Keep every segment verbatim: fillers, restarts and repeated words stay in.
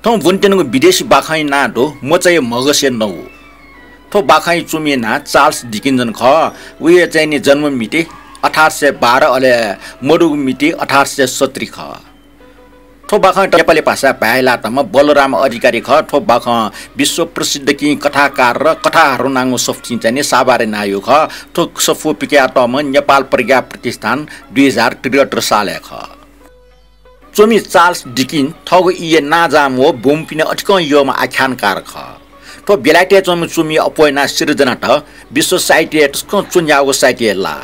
थौं ब्वनेत्यनागु विदेशी बाखंया नां दु मचाया म्हगसया नगु। थ्व बाखंया च्वमिया नां चार्ल्स डिकिन्सन खः। वया चाहिँ नि जन्म मिति अठार सय बाह्र, अले मदुगु मिति अठार सय सत्तरी खः। थ्व बाखं नेपाली भाषाय् भाय् लाःतःम्ह बलराम अधिकारी खः। थ्व बाखं विश्व प्रसिद्ध किं कथाकार र कथाहारो नांगु सफुतिं चाहिँ नि साभार यानायु खः। थ्व सफू पिकयातःम्ह नेपाल प्रज्ञा प्रतिष्ठान दुई हजार त्रिहत्तर सालय् खः। च्वमि चार्ल्स डिकिन्स थःगु इया नांजाःम्ह व ब्वंपिनि अतिकं यःम्ह आख्यानकार खः। थ्व बेलायतय् च्वंम्ह च्वमिया अप्वः यानाः सिर्जनात विश्व साहित्यय् तसकं च्वन्ह्याःगु साहित्यया ला।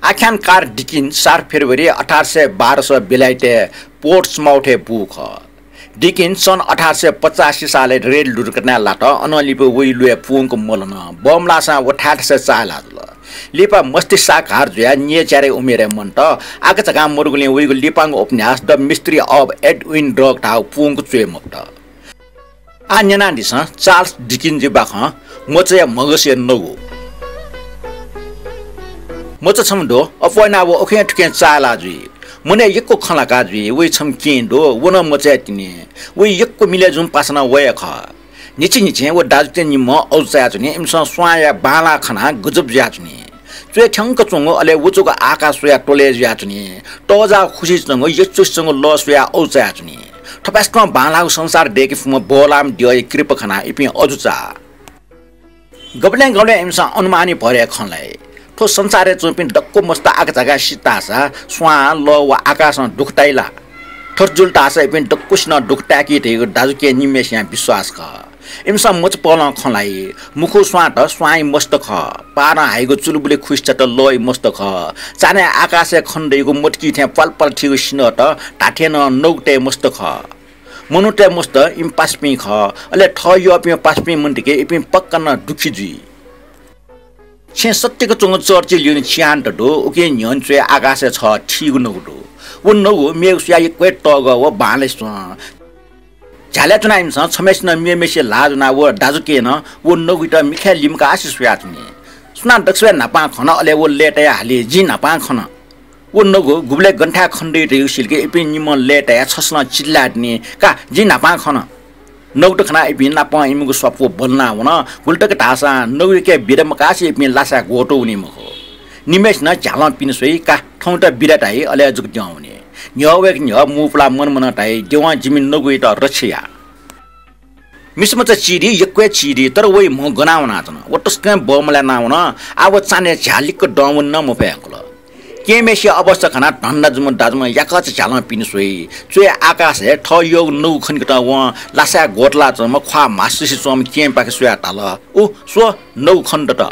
आख्यानकार डिकिन्स सात फेब्रुअरी अठार सय बाह्र सः बेलायतय् पोर्ट्समाउथय् बू खः। डिकिन्स सन् अठार सय पचासी सालय् रेल दुर्घटनाय् लात। अनं लिपा वइ ल्वय् पूवंक मलन। बमलाःसां व थाय्‌थासय् चाःहिला जुल। लिपा मस्तिष्काघात जुयाः न्यय्‌च्यारे उमेरय् मन्त। आकाझाकां मदुगुलिं वइगु लिपांगु उपन्यास The Mystery of Edwin Drood धाःगु पूवंक च्वये मफुत। आः न्यनादिसँ चार्ल्स डिकिन्सया बाखं मचाया म्हगसया नगु। मचा छम्ह दु, अप्वः यानाः व उखें थुखें चाःहिला जुइ। मनय् यक्व खँ ल्हाका जुइ। वइ छम्ह केहेँ दु, व नं मचाया तिनि। वइ यक्व मिलय् जूम्ह पासा नं व हे खः। न्हिच्छि न्हिच्छि व दाजुकिजाया निम्हं अजू चायाच्वनी। इमिसं स्वांया बांलाः खनाः गजब जुयाच्वनी। च्वय् थ्यंक च्वंगु अले वचुगु आकाश स्वयाः त्वलय् जुयाच्वनी। तःजाः खुसिइ च्वंगु यचुसि च्वंगु लः स्वयाः अजू चायाच्वनी। थपाय्‌सकं बांलाःगु संसार दय्‌के फुम्ह बल्लाःम्ह द्यःया कृपा खनाः इपिं अजू चाः। गबलें गबलें इमिसं अनुमानया भरय् खँ ल्हाइ। थ्व संसारय् च्वंपिं दक्व मस्त आकाझाकां सित धाःसा स्वां, लः व आकाशं दुःख ताइ ला? थथे जुल धाःसा इपिं दक्वसिनं दुःख ताय्‌की धइगु दाजुकिजा निम्हय्‌सियां विश्वास खः। इमिसं मचापहलं खँ ल्हाइ। मुखु स्वांत स्वांया मस्त खः। पारं हाइगु चुलबुले खुसिचात लःया मस्त खः। चान्हय् आकाशय् खनेदइगु मतिकी थें प्वालप्वाल थीगु सिन्हःत धात्थें नं नगुतय् मस्त खः। मनूतय् मस्त इमि पासापिं खः। अले थः यःपिं पासापिं मन्तिके इपिं पक्का नं दुःखी जुइ। छेँ सत्तिक च्वंगु चर्चिल ल्यूने चिहानत दु, उकिं न्ह्यःने च्वय् आकाशय् छगः थीगु नगु दु। व नगु मेगु स्वयाः यक्व हे तःगः व बांलासे च्वं। झ्यालय् च्वनाः इमिसं छम्हय्‌सिनं मेम्हय्‌सिया ल्हाः ज्वनाः व दाजुकिजां व नगुयात मिखाय् लिमकासे स्वयाच्वनी। सुनां दक्वसिबय् न्हापां खन, अले व लय्‌तायाः हाली, जिं न्हापां खन। व नगु गुबलय् गन थाय् खनेदइ धइगु सिल कि इपिं निम्हं लय्‌तायाः छसलं चिल्लाय्‌तिनि, का, जिं न्हापां खन। नगुत खनाः इपिं नापं इमिगु स्वापू बल्लाना वन। गुलि तक धाःसा नगुयाके बिदा मकासे इपिं लासाय् ग्वतुं वनी मखु। निम्हय्‌सिनं झ्यालं पिने स्वइ, का, थौंयात बिदा धाइ, अले जक द्यं वनी। न्ह्यः वय्‌क न्ह्यः मुपुलाः मनमनं धाइ, देवं जिमि नगुयात रक्षा या। मिसामचा चिधि, यक्व हे चिधि, तर वइ म्ह गना वनाच्वन। व तसकं बमलाना वन। आः व चान्हय् झ्याः लिक्क दं वने नं मफये धुंकल। केहेँम्हय्‌सिया अवस्था खनाः धन्दा जूम्ह दाजुम्ह याकःचा झ्यालं पिने स्वइ। च्वय् आकाशय् थः यःगु नगु खनेकथं वं लासाय् ग्वतलाच्वंम्ह ख्वाः म्हासुसे च्वंम्ह केहेँपाखे स्वयाः धाल, उ स्व, नगु खनेदत।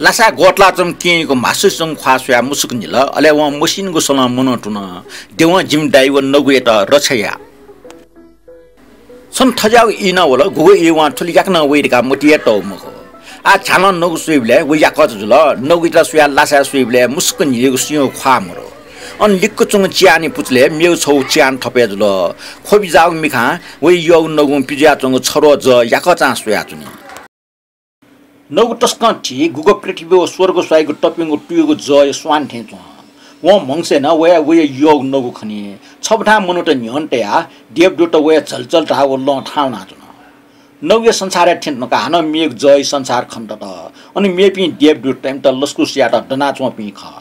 लासाय् ग्वतलाच्वंम्ह केहेँयागु म्हासुसे च्वंगु ख्वाः स्वयाः मुसुक न्हिल, अले वं मसिनिगु स्वलं मनं तुन, देवं जिमि दाइ व नगुयात रक्षा या। छन्हु थज्याःगु ई नं वल, गुगु ई वं थुलि याकनं वइ धकाः मतिइ हे तःगु मखु। आः झ्यालं नगु स्वइबलय् व याकःचा जुल। नगुयात स्वयाः लासाय् स्वइबलय् मुसुक न्हिलीगु सिंहगु ख्वाः मदु। अन लिक्क च्वंगु चिहानया पुचलय् मेगु छगू चिहान थप हे जुल। ख्वबि जाःगु मिखां वइ यःगु नगुं पिज्वयाच्वंगु छरोह जः याकःचां स्वयाच्वनी। नगु तसकं थी, गुगु पृथ्वी व स्वर्ग स्वाइगु तप्यंगु तुयुगु जःया स्वान थें च्वं। वं म्हगसय् नं वया, वया यःगु नगु खनी। छबथां मनूत न्ह्यःने तयाः देवदूत वया झलझल धाःगु लँ थाहां वनाच्वन। नगुया संसारय् थ्यने धुंकाः हानं मेगु जःया संसार खनेदत। अन मेपिं देवदूतत इमित लसकुस यायेत दनाच्वंपिं खः।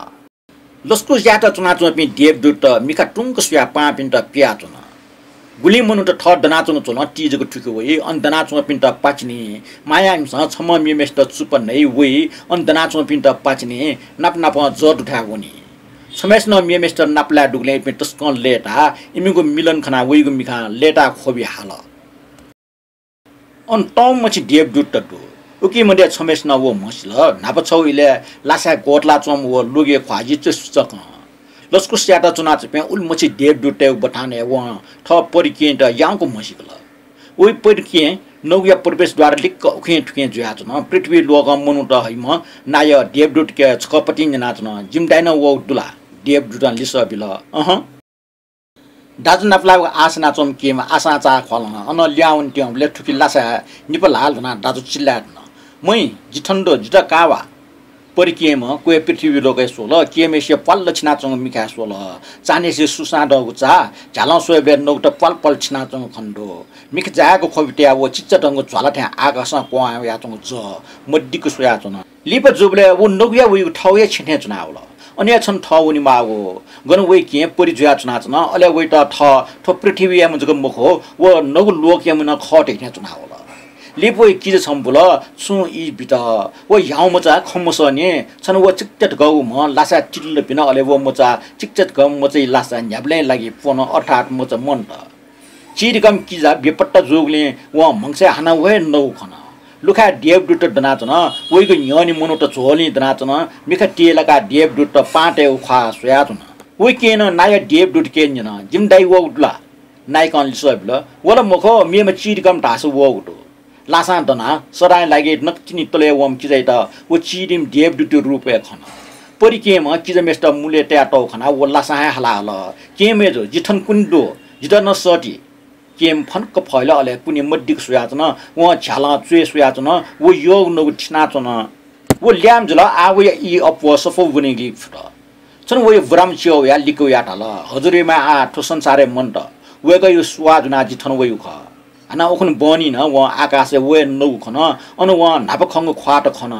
लसकुस यायेत च्वनाच्वंपिं देवदूतत मिखा तुंक स्वयाः पाहांपिन्त पियाच्वन। गुलिं मनूत थः दनाच्वंगु झ्वलं ति जक थुखे वइ। अन दनाच्वंपिन्त पाचिनि। मायां इमिसं छम्हं मेम्हय्‌सित चुप्पा नइ वइ। अन दनाच्वंपिन्त पाचिनि। नाप नापं जः दुथाय् वनी। छम्हय्‌सिनं मेम्हय्‌सित नापलाये दुगुलिं इपिं तसकं लय्‌ताः। इमिगु मिलन खनाः वइगु मिखां लय्‌ताः ख्वबि हाल। अन तंम्ह मछि देवदूतत दु। उकी मध्ये छम्हय्‌सिनं व म्हसिल। न्हापा छगू इलय् लासाय् ग्वतलाच्वंम्ह व लोगया ख्वाः यचुसि चकं। लसकुस यायेत च्वनाच्वंपिं उलि मछि देवदूततय्‌गु बथानय् वं थः परिकेहेँत याउँक म्हसिकल। वइ परिकेहेँ नगुया प्रवेशद्वार लिक्क उखें थुखें जुयाच्वन। पृथ्वी लोकं मनूत हइम्ह नायः देवदूतके छकः पतिं न्यनाच्वन। जिमि दाइनं वःगु दु ला? देवदूतं लिसः बिल, अहँ। दाजु नापलायेगु आश यानाच्वंम्ह केहेँम्ह आशां चाःख्वालं अनं लिहां वनेत्यंबलय् थुकी लासाय् निपा ल्हाः ल्ह्वनाः दाजु चिल्लाय् धुन, महि, जि थन दु, जितः का वा। परिकेंम्ह क्वय् पृथ्वी लोकय् स्वल। केहेँम्हेसिया प्वाल्ल छिनाच्वंगु मिखाय् स्वल। चान्हय्‌सिया सुसां दःगु चाः झ्यालं स्वयेबलय् नगुत प्वाल प्वाल छिनाच्वंगु खने दु। मिखा जाय्‌क ख्वबि तयाः व चिचाधंगु ज्वाला थें आकाशं क्वहां वयाच्वंगु जः मदिक्क स्वयाच्वन। लिपा जूबलय् व नगुया वइगु थः हे छेँ थें च्वनावल। अन हे छन्हु थः वनेमाःगु। गन वइ केहेँ परि जुयाच्वनाच्वन। अले वइत थः थ्व पृथ्वीयाम्ह जक मखु, व नगु लोकयाम्ह नं खः धइथें च्वनावल। लिपा वइ किजा छम्ह बुल, छुं ई बित। व ह्याउँमचा खंमसःनि। छन्हु व चिक्चाधकःगु म्ह लासाय् तिल्ल बिन, अले व मचा चिक्चाधकःम्ह मचाया लासा न्ह्याबलें लागि प्वन, अर्थात् मचा मन्त। चिरिकम्ह किजा बेपत्ता जूगुलिं वं म्हगसय् हानं व हे नगु खन। लुखाय् देवदूत दनाच्वन। वइगु न्ह्यःने मनूत झ्वलय् दनाच्वन। मिखा तिलाकाः देवदूतत पाहां तयेगु ख्वाः स्वयाच्वन। वइ केहेँनं नायः देवदूतके न्यन, जिमि दाइ वःगु दु ला? नायकं लिसः बिल, व ला मखु, मेम्ह चिरिकम्ह धाःसा वःगु दु। लासां दनाः सदांया लागि नकतिनि तलय् वंम्ह किजायात व चिरिम्ह देवदूतया रूपय् खन। परिकेहेँम्ह किजाम्हेसित मुलय् तयातःगु खनाः व लासां हे हाला हल, केहेँ मय्जु, जि थन कुने दु, जितः नं सःति। केहेँम्ह फन्क फहिल, अले कुने मदिक्क स्वयाच्वन। वं झ्यालं च्वय् स्वयाच्वन। व यःगु नगु थिनाच्वन। व ल्याय्म्ह जुल। आः वया ई अप्वः सफू वनेगुलिइ फुत। छन्हु वइ बुराम्ह च्यः वयाः लिक्क वयाः धाल, हजुरयाम्ह आः थ्व संसारय् मन्त। वय्कःयागु सुवाः जुनाः जि थन वइगु खः। हानं उखुन्हु बहनी नं वं आकाशय् व हे नगु खन। अन वं न्हापा खंगु ख्वाःत खन।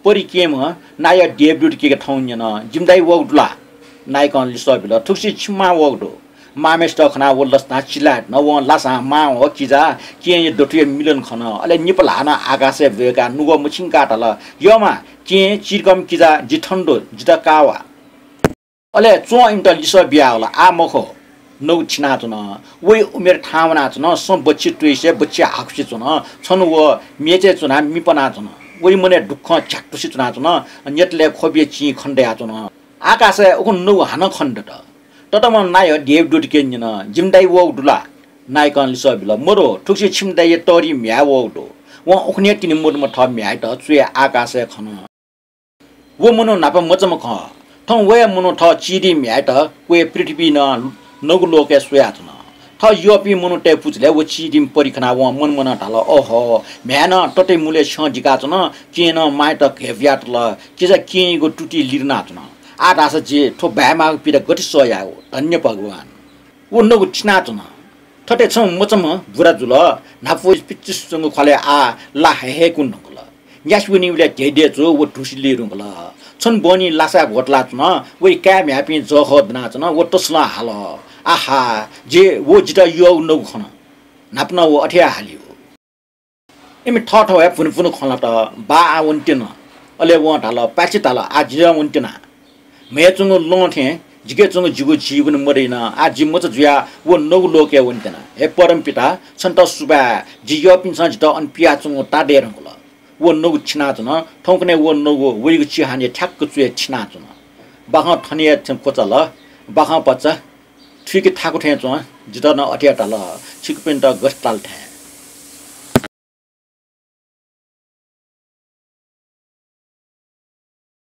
परिकेहेँम्ह नायः देवदूतके थौं न्यन, जिमि दाइ वःगु दु ला? नायकं लिसः बिल, थुगुसी छिमि मां वःगु दु। मांम्हेसित खनाः व लसतां चिल्लाय् धुन। वं लासां मां व किजा केहेँया दथुया मिलन खन। अले निपा ल्हाः नं आकाशय् ब्वय्काः नुगः मछिंकाः धाल, यः मां, केहेँ, चिरिकम्ह किजा, जि थन दु, जितः का वा। अले च्वं इमित लिसः बियावल, आः मखु, नगु थिनाच्वन। वइ उमेर थाहां वनाच्वन। सँ बच्छि त्वइसे बच्छि हाकुसे च्वन। छन्हु व मेचय् च्वनाः मि पनाच्वन। वइ मनय् दुःखं झ्यातुसे च्वनाच्वन। न्यतलय् ख्वबिया चिं खने दयाच्वन। आकाशय् उखुन्हु नगु हानं खने दत। ततःम्ह नायः देवदूतके न्यन, जिमि दाइ वःगु दु ला? नायकं लिसः बिल, मदु, थुगुसी छिमि दाइया तःधि म्ह्याय् वःगु दु। वं उखुन्हुया तिनि मदुम्ह थः म्ह्याय्त च्वय् आकाशय् खन। व मनू न्हापा मचाम्ह खः। थौं व हे मनू थः चिरिम्ह म्ह्याय्त क्वय् पृथ्वीइ नं नगु लोकय् स्वयाच्वन। थः यःपिं मनूतय् पुचलय् व चिरिम्ह परि खनाः वं मनमनं धाल, ओहो, म्ह्याय् नं ततय् मुलय् छ्यं दिकाच्वन, केहेँ नं मांयात घय्पुयातल, किजा केहेँयागु तुति लिधनाच्वन। आः धाःसा जि थ्व बाय्माःगु पिदा गथे सह यायेगु? धन्य भगवान। व नगु थिनाच्वन। थथे छम्ह मचाम्ह बुरा जुल। न्हापा वइ पिच्चिस च्वंगु ख्वालय् आः ला हये हे कुने धुंकल। न्यासि वनीबलय् धेधे च्वः व धुसि ली धुंकल। छन्हु बहनी लासाय् भ्वतलाच्वन। वइ काय् म्ह्याय्पिं जःखः दनाच्वन। व तसलं हाल, आहा, जि, व जितः यःगु नगु खन। न्हापा नं व अथे हे हालीगु। इमि थःथवय् भुनुभुनु खँ ल्हात। बाः आः वनेत्यन। अले वं धाल, पाय्छि धाल, आः जि नं वनेत्यना। म्हय् च्वंगु लं थें जिके च्वंगु जिगु जीवन मदइन। आः जि मचा जुयाः व नगु लोकय् वनेत्यना। हे परमपिता, छन्त सुभाय्, जि यःपिन्सं जितः अन पियाच्वंगु ताः दये धुंकल। व नगु थिनाच्वन। थौंकन्हय् व नगु वइगु चिहानय् थ्याक्क च्वय् थिनाच्वन। बाखं थन हे थें क्वचाल। बाखं भचा थुइके थाकु थें च्वं। जितः नं अथे हे ताल। छिकपिन्त गथे ताल थें।